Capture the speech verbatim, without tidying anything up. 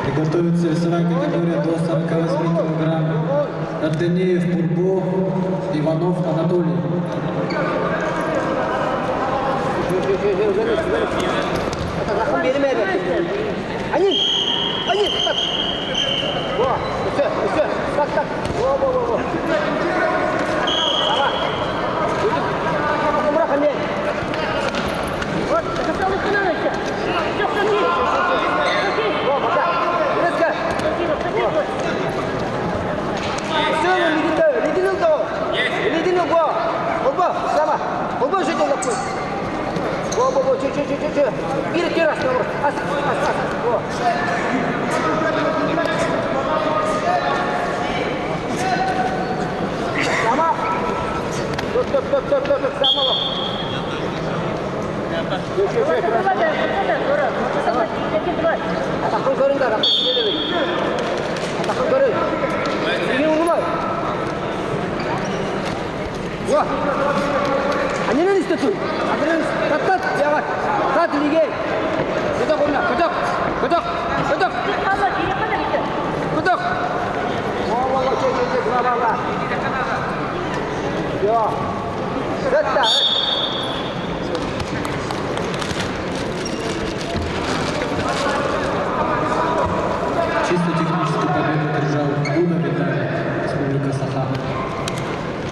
Приготовиться весовая категория до сорока восьми килограмм. Дордынеев Пурбо, Иванов Анатолий. Они, они, так. Во, всё, всё, так, так. Во, во, во, во. Давай. Иди. Аккуратно, меч. Вот, это самое становится. Всё, всё, всё. Во, пока. Резко. Всё, ну, ледяной, ледяной, давай. Ледяной, во. Оба, сама. Оба, жить, оба. Во, во, во, чё, чё, чё, чё, чё. Перед, перед, раз, наоборот. Ас, ас, ас, во. Сама. Стоп, стоп, стоп, стоп, стоп, самого. Чё, чё, чё, красиво. Атакан, көрүн, да, атакан, көрүн.